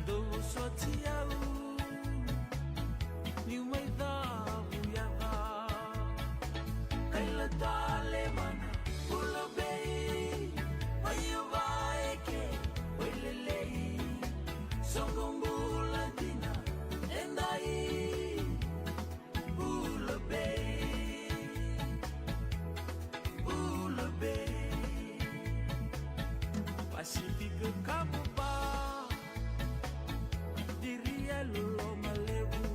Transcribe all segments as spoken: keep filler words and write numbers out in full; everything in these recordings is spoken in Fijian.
Dou vosoti au, niu mai cavu yaca. Kaila tale mana, bula bei, mai o vaeke, oi lelei. Soqo bula dina, edai. Bula bei, bula bei. Pasifika kabuba, diri e loloma levu.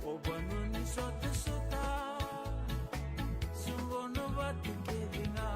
O vanua ni sotasota, sugono vata kece ga.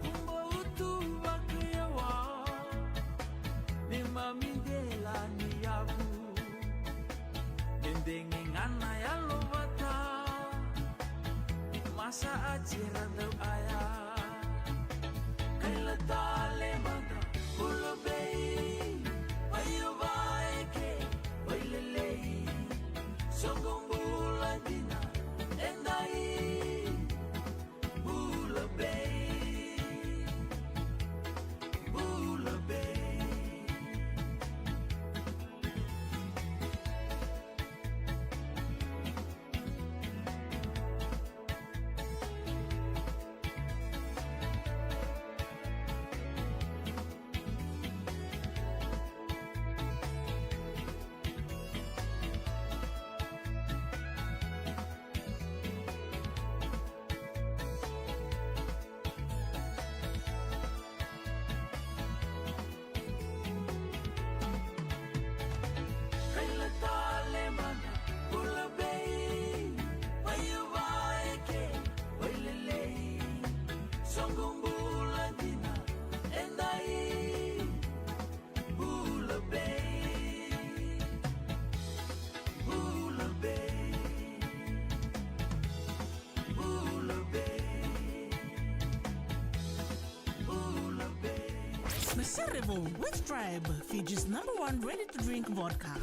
Kuba utu vakayawa, me mami dela ni yavu. Degedege ga na yalo vata, masa a tira dau aya. Kaila tale mada, bula bei, mai o vaeke, oi lelei. Soqo bula dina, edai. Bula bei, bula bei. Bula bei, bula bei, bula bei, bula bei. Na Sere Vou with Tribe, Fiji's number one ready-to-drink vodka.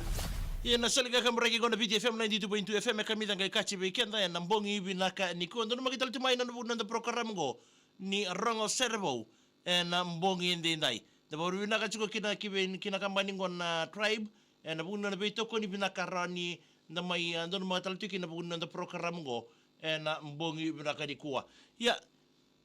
Ia na soli ka kaburaki qo na Viti F M ninety-two point two F M e kamica qai kaci vei keda ena bogi vinaka nikua. Donu maki tale tu mai na noda program qo ni Rogo Sere Vou ena bogi edaidai. Da vakavinavinaka tiko kina ki vei, ki na kabani qo na Tribe ena vuku ni nona veitokoni vinaka rawa ni da mai, a, donumaka tale tiko kina vuku ni noda program qo ena bogi vinaka nikua. Ia,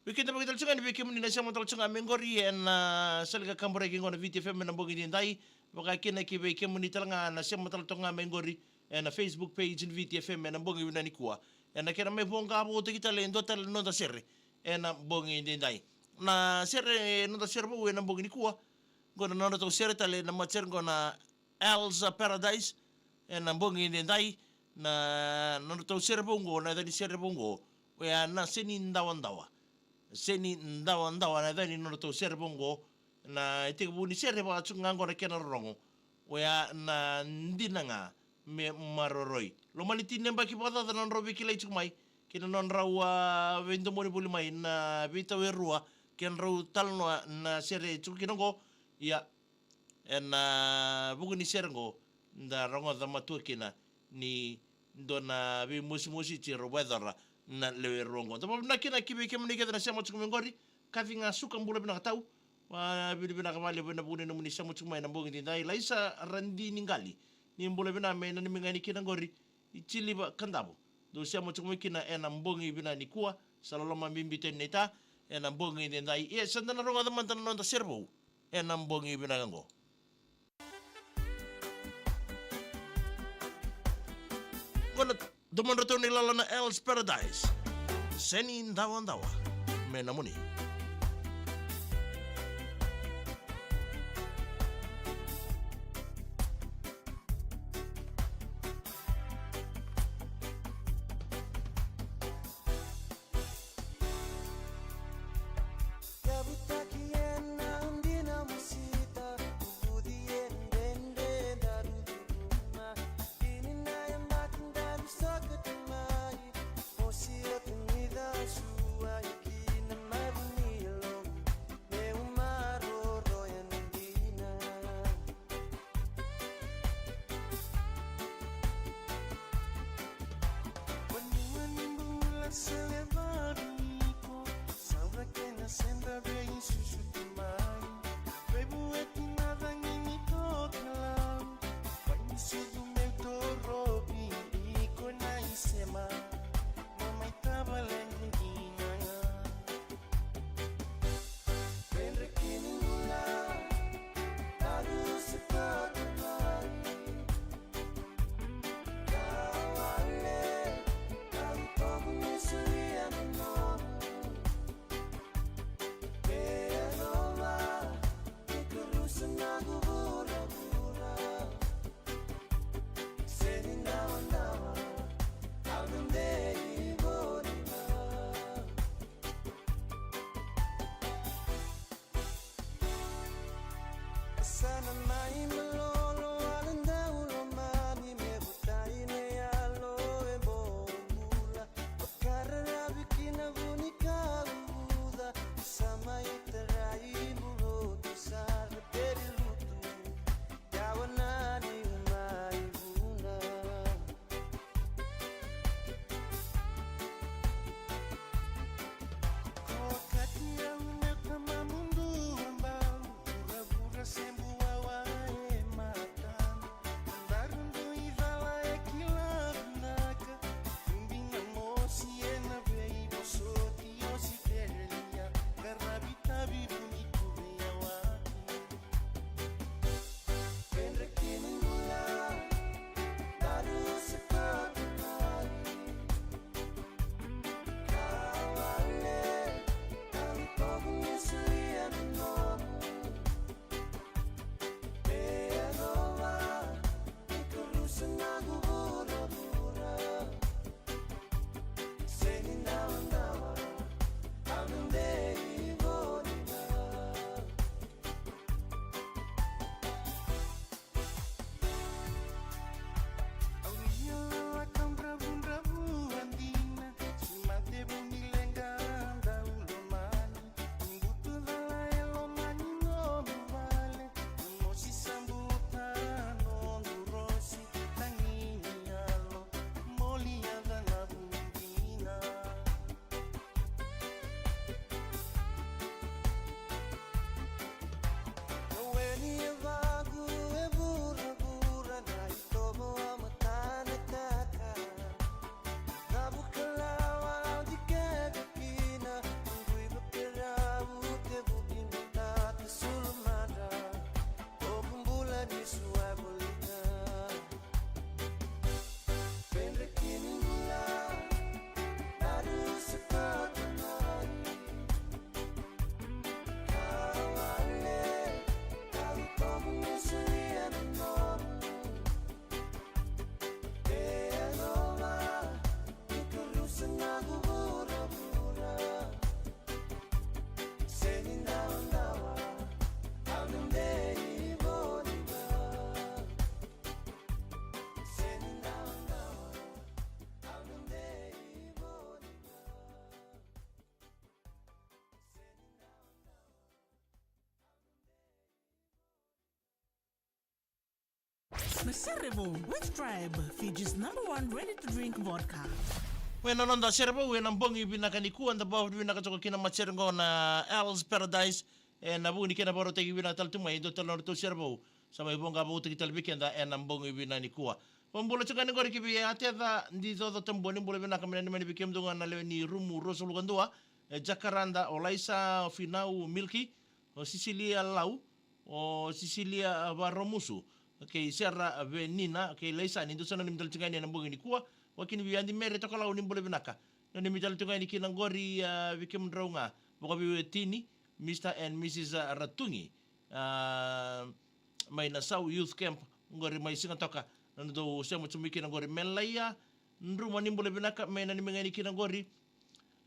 vei keda vakaitale tiko ga ni vei kemuni na sema tale tiko ga mai qori ena soli ka kaburaki qo na Viti F M ena bogi edaidai. Vaka kina ki vei kemuni tale ga na sema tale toka ga mai qori ena Facebook page ni Viti F M ena bogi vinaka nikua. Ena kena mai voqa votaki tale e dua tale na noda sere ena bogi edaidai. Na sere, noda sere vou ena bogi nikua, qo na nodratou sere tale na matasere qo na Al's Paradise ena bogi edaidai. Na nodratou sere vou qo, na yaca ni sere vou qo, oya na Seni Dawadawa. Seni Dawadawa na yaca ni nodratou sere vou qo. Na itekivu ni sere vaka tiko ga qo na kena rorogo, oya na dina ga me maroroi. Loma ni tini na yabaki vakacaca na nodrau veikilai tiko mai kei na nodrau, a, veidomoni voli mai na veitau e rua, kedrau talanoa na sere tiko kina qo. Ia, ena vuku ni sere qo da rogoca matua kina ni dua na veimosimosi tiko rau vakayacora na lewe rua qo. Da vakavinavinaka kina ki vei kemuni kece na sema tiko mai qori. Kaci ga Suka, bula vinaka tau. Vakavinavinaka vakalevu ena vuku ni nomuni sema tiko mai ena bogi edaidai. Laisa Radiniqali, ni bula vinaka, me nanumi ga yani kina qori i Jiliva Kadavu. Dou sema tiko mai kina ena bogi vinaka nikua. Sa loloma bibi tu yani naita ena bogi edaidai. Ia, sa da na rogoca mada na noda sere vou ena bogi vinaka qo. Qo na domodratou na ilala na Al's Paradise. Seni Dawadawa. Me nomuni. Na mai malolo a na dau lomani me votai na yalo e bobula. Vakararavi ki na vu ni ka uvuca. Sa mai tarai bulotu sara peri lutu. Yawa na ni mai vuna. Ko kati au me tamamu dua balu. Vuravura se buawa e matana. Daru dui cala e kila vinaka. Tubi na mosi ena veivosoti Ositerelia. Qaravi tavi vuni tu veiawaki. Pedra kini bula. Daru se koto mai. Kawale. Kau povu ni sulia na nomu. Na Serevou with Tribe, Fiji's number one ready-to-drink vodka. Oya na noda Serevou ena bogi vinaka nikua, da vakavinavinaka toko kina maceri qo na Al's Paradise. Ena vuku ni kena vakarautaki vinaka tale tu mai e dua tale na nodratou Serevou sa mai voqa vakautaki tale vei keda ena bogi vinaka nikua. Vakabula tiko ga ni qori ki vei Ateca Dicoco Tabua, ni bula vinaka, me nanumi yani vei kemudou ga na lewe ni rumu ruasagavulu ka dua, e Jakaranda, o Laisa, o Finau, o Milki, o Sisilia Lau, o Sisilia Varomusu, kei Sera Venina, kei Laisani, dou sa nanumi tale tiko ga yani ena bogi nikua. Vakakina vei Adi Mere Tokalau, ni bula vinaka. Nanumi tale tiko ga yani kina qori, a, vei kemudrau ga vakaveiwatini, Mister and Missus Ratugi, a, mai na Sau Youth Camp qori mai Sigatoka, na nodratou sema tu mai kina qori. Melaia Druma, ni bula vinaka, me nanumi ga yani kina qori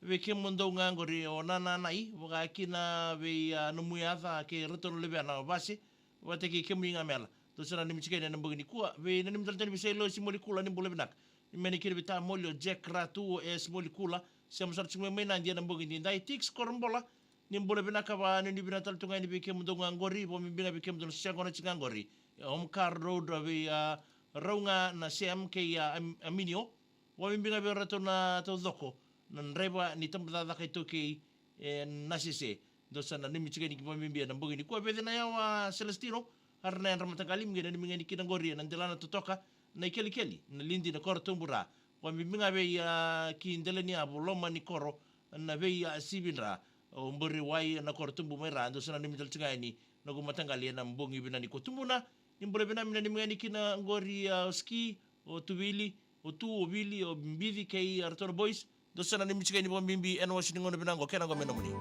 vei kemudou ga qori, o Nananai, vaka kina vei, a, nomu yaca kei ratou na luvena o Vase, vata kei kemuni ga Mela. Dou sa nanumi tiko yani ena bogi nikua. Vei nanumi tale tiko yani vei Sailosi Molikula, ni bula vinaka. Ni mai na kina vei Tamoli, o Jack Ratu, o S Molikula, sema sara tiko mai mai Nadi ena bogi nidai. Tix Korobola, ni bula vinaka, vakanuinui vinaka tale tu ga yani vei kemudou ga qori, vakabibi ga vei kemudou na sega na tiko ga qori e Home Car Road, vei, a, rau ga na Sam kei, a, Am-, Aminio. Vakabibi ga vei ratou na taucoko na draiva ni tabacakacaka iTaukei e Nasese. Dou sa nanumi tiko yani vakabibi ena bogi nikua. Vei na yawa Celestino, era na yadra mataqali, me qai nanumi ga yani kina qori ena delana totoka na ikelikeli, na Lidi, na koro Tubu Ra. Vakabibi ga vei, a, ki Delaniyavu, loma ni koro na vei, a, Sivi Dra, o Bori Wai, na koro Tubu mai Ra. Dou sa nanumi tale tiko ga yani noqu mataqali ena bogi vinaka nikua. Tubuna, ni bula vinaka, me nanumi ga yani kina qori, a, o Ski, o Tuvili, o Tu, o Vili, o Bici kei iratou na boys. Dou sa nanumi tiko yani vakabibi ena wasi ni gauna vinaka qo, kena qo me nomuni.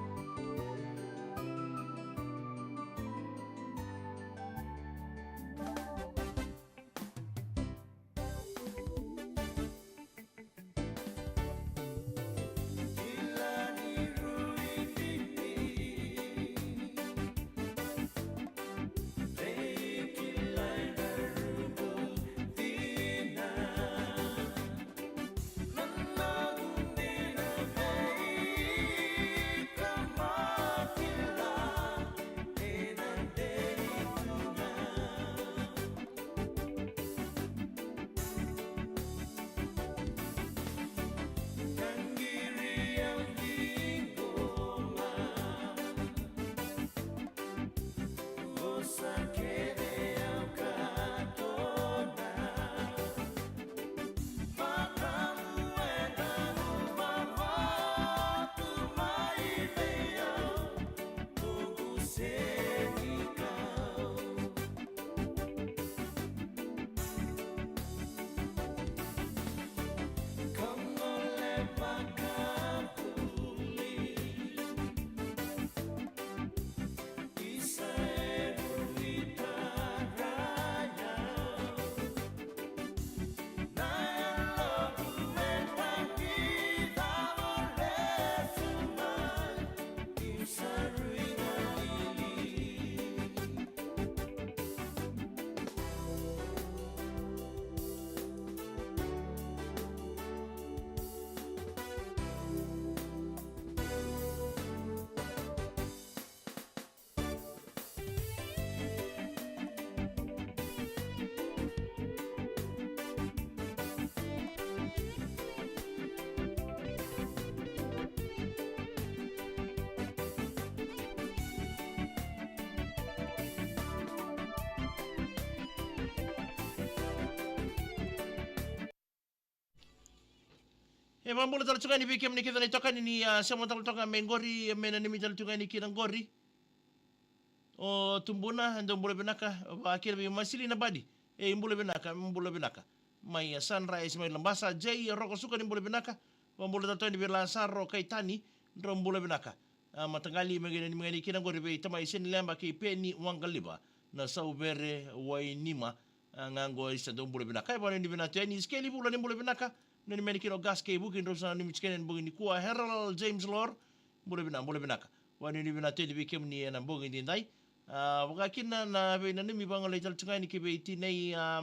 E vakabula tale tu ga yani vei kemuni kece na itokani ni, a, sema tale toka mai qori, me nanumi tale tu ga yani kina qori. O Tubuna, e dou bula vinaka, vakakina vei Masili na Badi. E, bula vinaka, bula vinaka. Mai, a, Sunrise, mai Labasa, Jay, Roko Suka, ni bula vinaka. Vakabula tale tu yani vei Lasaro Kaitani, drau bula vinaka. A, mataqali, me qai nanumi ga yani kina qori vei tamai Seni Leba kei Peni Waqaliva, na Sauvere Wainima, a, ga qo isa dou bula vinaka. E vakanuinui vinaka tu yani Isikeli Vula ni bula vinaka. Nanumi yani kina o Gas kei Vuki, drau sa nanumi tiko yani ena bogi nikua. Herald James Lor, bula vinaka, bula vinaka. Vakanuinui vinaka tu yani vei kemuni ena bogi edaidai. A, vakakina na veinanumi vagolei tale tu ga yani ki vei tinai, a,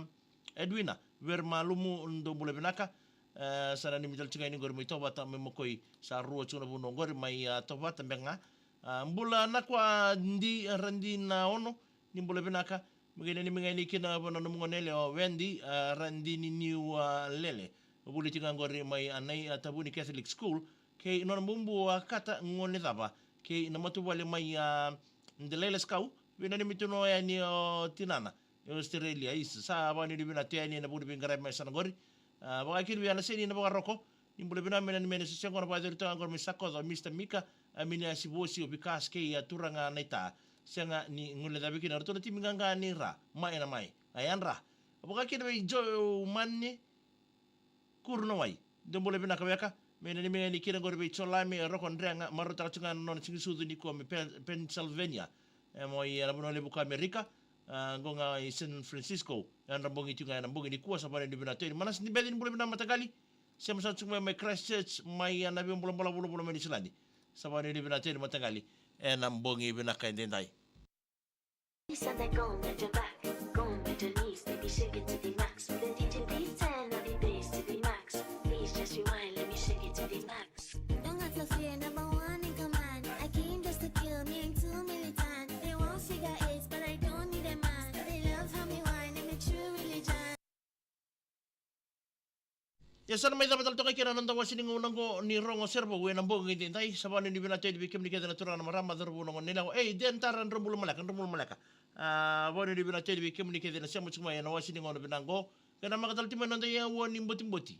Edwina Verimalumu, dou bula vinaka. E, sa nanumi tale tu ga yani qori mai Tovata mai Makoi, sa rua tu na vanua qori mai, a, Tovata beka ga. A, bula na kua di radi na ono, ni bula vinaka. Me qai nanumi ga yani kina vua na nomu gone yalewa o Wendi, a, radi ni niu, a, lele. Vuli tiko ga qori mai a nai, a, Tavuni Catholic School, kei nona bubu a Kata Gonecava, kei na matavuvale mai, a, Delaileskau, veinanumi tu no yani o tinana e Australia, isa, sa vakanuinui vinaka tu yani ena vuku ni veiqaravi mai sa na qori. A, vakakina vei Anaseni na Vakaroko, ni bula vinaka, me nanumi yani se sega na vakayacori toka qori mai Sakoco, Mister Mika, a, Miniasi Vosi, o Vikas kei a turaga na ita. Sega ni guilecavi kina ratou na timi qaqa ni ra, mai na mai. A yadra. Vakakina vei Joe Mane, Kuru na wai. Dou bula vinaka weka. Me nanumi ga yani kina qori vei Jolami, e Roko Drega, marautaka tu ga na nona siga ni sucu nikua mai Pen-, Pennsylvania. E mai, e na vanua levu ko Amerika. A, qo ga i San Francisco. E yadra bogi tu ga ena bogi nikua, sa vakanuinui vinaka tu yani. Manasa ni Beci, ni bula vinaka mataqali. Sema sa tu ga mai, mai Christchurch, mai, a, na veibulabula vulavula mai Niusiladi. Sa vakanuinui vinaka tu yani mataqali. Ena bogi vinaka edaidai. Please add that, go on with your back, go on with your knees, baby, shake it to the max. With the D J beat and all the bass to the max. Please just rewind, let me shake it to the max. Don't have to fear, number one in command. I came just to kill, me ain't too militant. They won't figure eight, but I don't need a man. They love how me wine, I'm a true religion. Ia sa na mai cava tale toka kina na noda wase ni gauna oqo ni Rogo Serevou ena bogi edaidai. Sa vakanuinui vinaka tu yani vei kemuni kece na turaga, na marama, cauravou, na gone yalewa. Ei, Dentara, drau bula maleka, drau bula maleka. A, vakanuinui vinaka tu yani vei kemuni kece na sema tiko mai ena wase ni gauna vinaka oqo. Kei na maka tale tu mai na noda iyau ni botiboti.